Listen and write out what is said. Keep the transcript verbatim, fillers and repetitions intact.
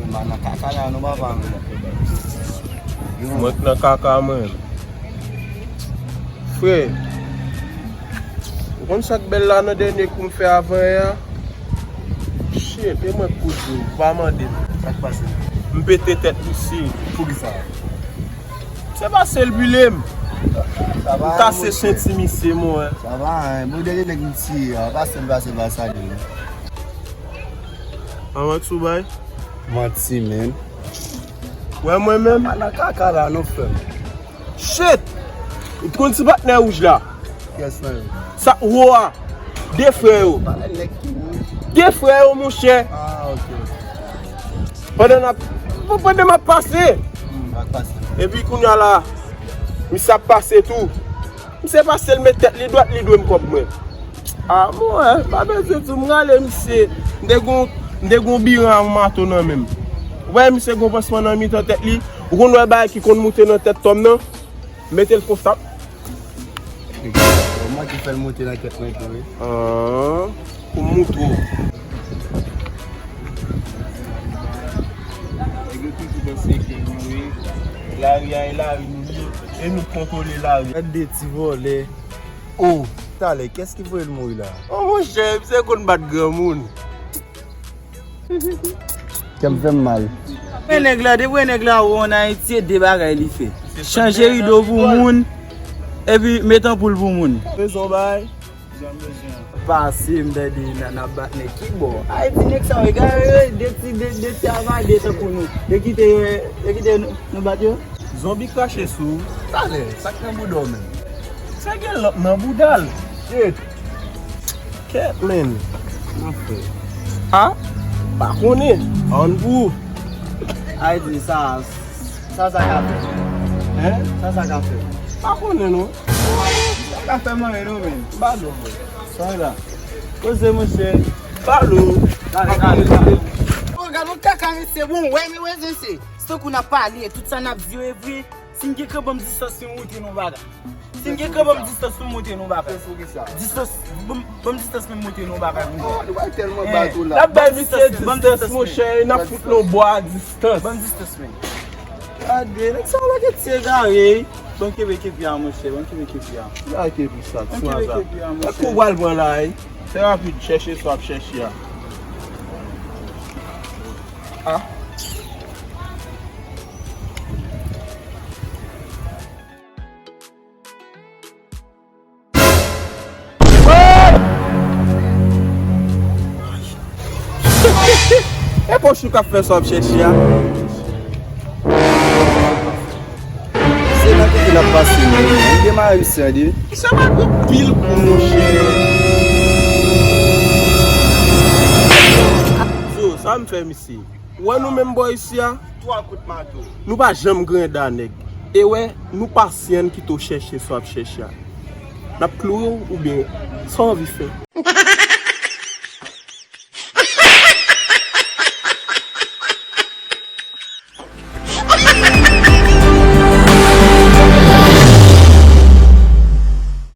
Mwen nan kaka la, non, papa. Mwen k nan kaka, mwen. Frè, ou konn sa k bèl la nan dènye kou m fè avan yè a? Shit, e mwen k kout dlo, ou pa mande m. Sa k pase? M pete tèt misye. Poukisa? Se pa sèl bile m. M kase senti misye, mwen. Sa va, hein? Bon, dènye nèg m tiye a, pa sèl, pa sèl, pa sa, non. A manti w bay? Manti, man. Wè mwen menm? Pa nan kaka la, non, frè m. Shit! Ou t konn ti patnè wouj la? Kiyès nan yo? Sa wo a. De frè yo. Pale nèg ki wouj. De frè yo, monchè. Ah, ok. Pandan n ap, pandan m ap pase. Hmm, ap pase. Epi kounye a la, misye ap pase tou. Misye pase l met tèt li dwat, li dwe m kòb mwen. Ah, mwen, pa bezwen di w, m rale misye. M te gon, m te gon biran a yon mato nan men m. Ou wè misye gon pansman nan mitan tèt li. Ou konn wè bagay ki konn moute nan tèt tòm nan? Mete l konsa. Mwen ki fè l moute nan tèt mwen tou, wi. Ah, pou m moutre w. Nèg yo toujou panse ke nou, wi, lari a e lari nou ye, e nou k kontwole lari. Gad de ti vòlè. Oh, talè, kiyès ki voye l mouri la? Oh, monchè, misye konn bat granmoun. Kè m fè m mal. Wè nèg la, depi wè nèg la wè ann Ayiti, e de bagay li fè. Chanje rido pou moun, epi met anpoul pou moun. Rezon bay. Pase m tande n ap bat nèg ki bò. Ayiti nèg sa yo egare, de ti, de, de ti avade tankou nou. Yo kite, yo kite nou, nou bat yo. Zonbi krache sou ou. Talè, sa k nan bouda w menm? Sa gen lòt nan bouda l. Shit. Kèt, man. Mwen fè. A? Pa konnen. Ann pou. Ay di sa, sa, sa ka fè. Hein? Sa, sa ka fè. Pa konnen non. Sa ka fè mwen non, men. Balo, mwen. Sa la. Poze, monchè. Balo. Gade, gade, gade. Bon, gade yon kaka, mesye. Bon, wè, men wè, mesye. Se tankou n ap pale, tout sa n ap di yo e vre. Si m gen kran, ban m distans pou m montre nou bagay. Si m gen kran, ban m distans pou m montre nou bagay. Distans pou kisa? Distans, ban m, ban m distans pou m montre nou bagay pou nou. Oh, nou bay tèlman Eh, bato la. N ap bay misye distans, monchè, n ap fout nou bwa a distans. Ban m distans, men. Gade, nèg sa yo pa gen ti egare. Ban m kenbe kepi a, monchè, ban m kenbe kepi a. Gade kepi sa, ti waza. Èske w pral pran la, wi? Fè rapid, chèche sa w ap chèche a. Ah. E pòch ou k ap fè sa w ap chèche a? Se nan kote n ap pase menm. Li demare misye an de. Sa pa gen pil kou monchè. Zo, sa m fè misye. Ou wè nou menm bò isi a? Twa kout mato. Nou pa janm griyen da nèg. E wè, nou pa syen kite w chèche sa w ap chèche a. N ap kloure w oubyen sa w anvi fè.